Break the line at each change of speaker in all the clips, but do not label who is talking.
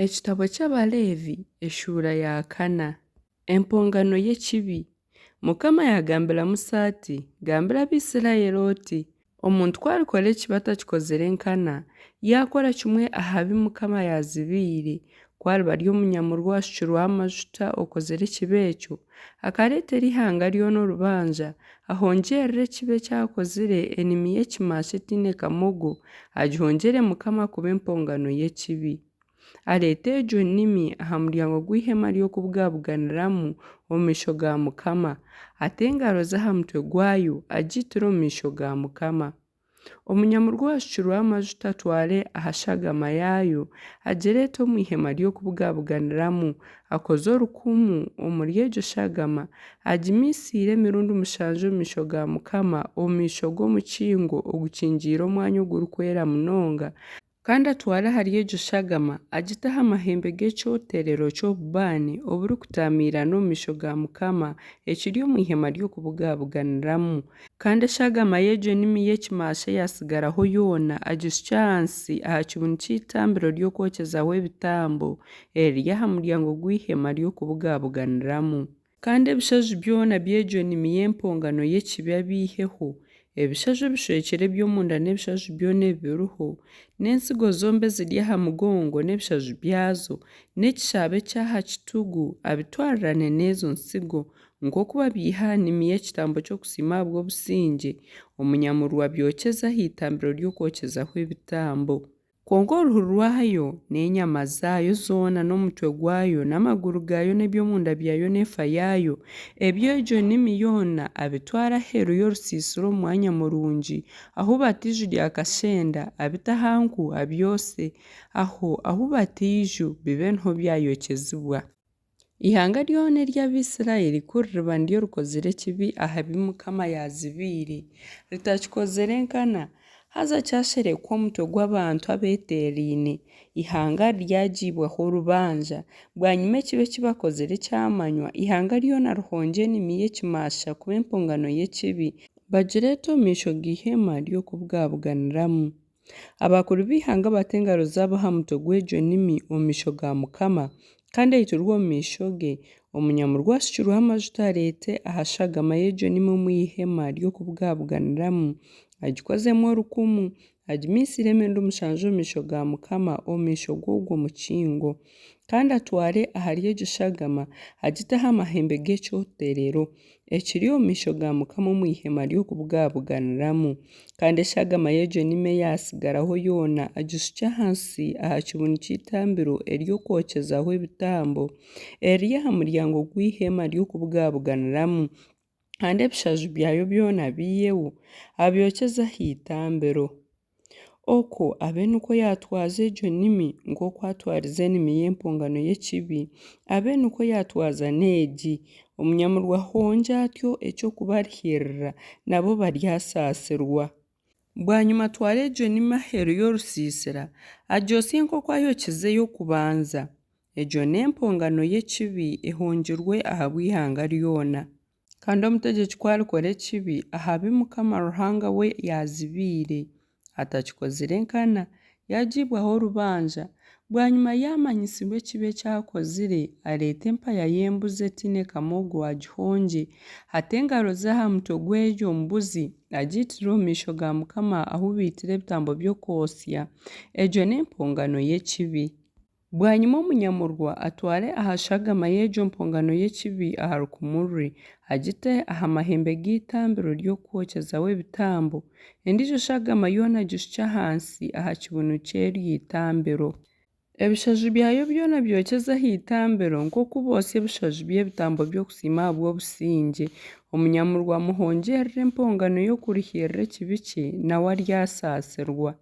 Ekitabo ky'Abaleevi eshuura ya kana. Empongano y'ekibi. Mukama yaagambira Musa ati, Gambira Abaisiraeli oti, Omuntu ku arikora ekibi atakikozire nkana, yaakora kimwe aha bi Mukama yaazibiire, ku ariba ari omunyamurwa owaashukirweho amajuta okozire ekibi ekyo, akareetera eihanga ryona orubanja, ahongyerere ekibi eki akozire enimi y'ekimasha etaine kamogo, agihongyere Mukama kuba empongano y'ekibi. Areete egyo nimi aha muryango gw'eihema ry'okubugabuganiramu omu maisho ga Mukama, ate engaro ze aha mutwe gwayo, agiitire omu maisho ga Mukama. Omunyamurwa owaashukirweho amajuta atware aha shagama yaayo, agireete omu ihema ry'okubugabuganiramu, akoze orukumu omuri egyo shagama, agimiisiire emirundi mushanju omu maisho ga Mukama omu maisho g'omukingo ogukingiire Omwanya Ogurikwera munonga, Kandi atware ahari egyo shagama, agite aha mahembe g'ekyoterero ky'obubaane oburikutaamiirana omu maisho ga Mukama, ekiri omu ihema ry'okubugabuganiramu. Kandi eshagama y'egyo nimi y'ekimasha eyaatsigaraho yoona agishukye ahansi aha kibunu ky'eitambiro ry'okwokyezaho ebitambo, eriri aha muryango gw'eihema ry'okubugabuganiramu. Kandi ebishaju byona by'egyo nimi y'empongano y'ekibi abiiheho, ebishaju ebishwekire eby'omunda n'ebishaju byona ebibiriho, n'entsigo zombi eziri aha mugongo n'ebishaju byazo, n'ekishaabo eky'aha kitugu abitwarirane n'ezo ntsigo, nk'oku babiiha aha nimi y'ekitambo ky'okusiima ahabw'obusingye, omunyamurwa abyokyeze aha itambiro ry'okwokyezaho ebitambo. Kwonka oruhu rwayo n'enyama zaayo zoona n'omutwe gwayo n'amaguru gaayo n'eby'omunda byayo n'efa yaayo, eby'egyo nimi yoona abitware aheeru y'orusiisira omu mwanya murungi, ahu bata eiju rya kashenda, abite aha nku abyotsye. Aho ahu bata eiju bibe niho byayokyezibwa. Eihanga ryona ery'Abaisiraeli ku ririba niryo rikozire ekibi aha bi Mukama yaazibiire, ritakikozire nkana, haza kyasherekwa omutwe gw'abantu abeeteeraine, eihanga riryagiibwaho orubanja. Bwanyima ekibi eki bakozire kyamanywa, eihanga ryona rihongye enimi y'ekimasha kuba empongano y'ekibi, bagireete omu maisho g'eihema ry'okubugabuganiramu. Abakuru b'eihanga bate engaro zaabo aha mutwe gw'egyo nimi omu maisho ga Mukama, kandi eitirwe omu maisho ge, omunyamurwa oshukirweho amajuta areete aha shagama y'egyo nimi omu ihema ry'okubugabuganiramu, agikozemu orukumu, agimiisiire emirundi mushanju omu maisho ga Mukama omu maisho g'ogwo mukingo. Kandi atware ahari egyo shagama, agite aha mahembe g'ekyoterero, ekiri omu maisho ga Mukama omu ihema ry'okubugabuganiramu. Kandi eshagama y'egyo nimi eyaatsigaraho yoona agishukye ahansi aha kibunu ky'eitambiro ery'okwokyezaho ebitambo, eriri aha muryango gw'eihema ry'okubugabuganiramu, kandi ebishaju byayo byona abiiheho, abyokyeze aha itambiro. Okwo abe nikwo yaatwaza egyo nimi, nk'oku atwarize enimi y'empongano y'ekibi, abe nikwo yaatwaza n'egi. Omunyamurwa ahongye atyo eky'okubarihiirira, nabo baryasaasirwa. Bwanyima atware egyo nimi aheeru y'orusiisira, agyotsye nk'oku ayokize ey'okubanza. Egyo n'empongano y'ekibi ehongirwe ahabw'eihanga ryona. Kandi omutegyeki ku arikora ekibi aha bi Mukama Ruhanga we yaazibiire, atakikozire nkana, yaagiibwaho orubanja, bwanyima yaamanyisibwa ekibi eki akozire, areete empaya y'embuzi etaine kamogo agihongye, ate engaro ze aha mutwe gw'egyo mbuzi, agiitire omu maisho ga Mukama ahu baitira ebitambo by'okwotsya. Egyo n'empongano y'ekibi. Bwanyima omunyamurwa atware aha shagama y'egyo mpongano y'ekibi aha rukumu rwe, agite aha mahembe g'eitambiro ry'okwokyezaho ebitambo, endiijo shagama yoona agishukye ahansi aha kibunu ky'eryo itambiro. Ebishaju byayo byona abyokyeze aha itambiro, nk'oku bootsya ebishaju by'ebitambo by'okusiima ahabw'obusingye. Omunyamurwa amuhongyerere empongano y'okurihiirira ekibi kye, nawe aryasaasirwa.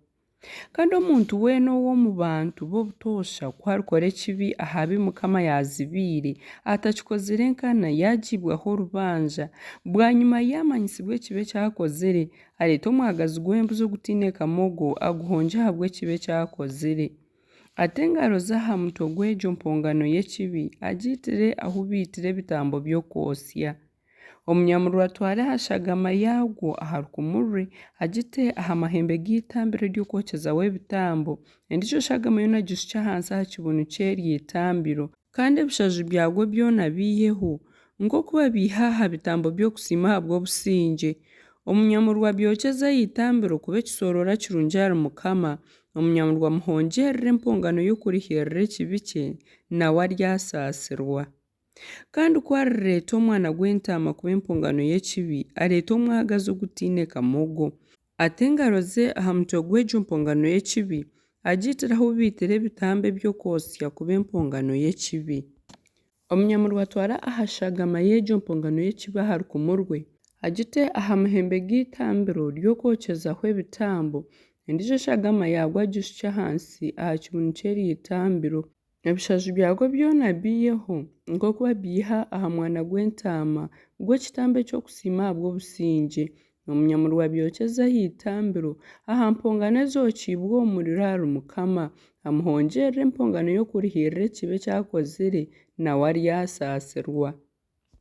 Kandi omuntu weena ow'omu bantu b'obutoosha ku arikora ekibi aha bi Mukama yaazibiire, atakikozire nkana, yaagiibwaho orubanja, bwanyima yaamanyisibwa ekibi eki akozire, areete omwagazi gw'embuzi ogutaine kamogo aguhongye ahabw'ekibi eki akozire. Ate engaro ze aha mutwe gw'egyo mpongano y'ekibi, agiitire ahu baitira ebitambo by'okwotsya. Omunyamurwa atware aha shagama yaagwo aha rukumu rwe, agite aha mahembe g'eitambiro ery'okwokyezaho ebitambo, endiijo shagama yoona agishukye ahansi aha kibunu ky'eryo itambiro. Kandi ebishaju byagwo byona abiiheho, nk'oku babiiha aha bitambo by'okusiima ahabw'obusingye. Omunyamurwa abyokyeze aha itambiro kuba ekisooroora kirungi ahari Mukama. Omunyamurwa amuhongyerere empongano y'okurihiirira ekibi kye, nawe aryasaasirwa. Kandi ku arireeta omwana gw'entaama kuba empongano y'ekibi, areete omwagazi ogutaine kamogo. Ate engaro ze aha mutwe gw'egyo mpongano y'ekibi, agiitire ahu baitira ebitambo eby'okwotsya kuba empongano y'ekibi. Omunyamurwa atware aha shagama y'egyo mpongano y'ekibi aha rukumu rwe, agite aha mahembe g'eitambiro ry'okwokyezaho ebitambo, endiijo shagama yaagwo agishukye ahansi aha kibunu ky'eryo itambiro. Ebishaju byagwo byona abiiheho, nk'oku babiiha aha mwana gw'entaama gw'ekitambo eky'okusiima ahabw'obusingye. Omunyamurwa abyokyeze aha itambiro, aha mpongano ezookiibwe omu muriro ahari Mukama, amuhongyerere empongano y'okurihiirira ekibi eki akozire, nawe aryasaasirwa.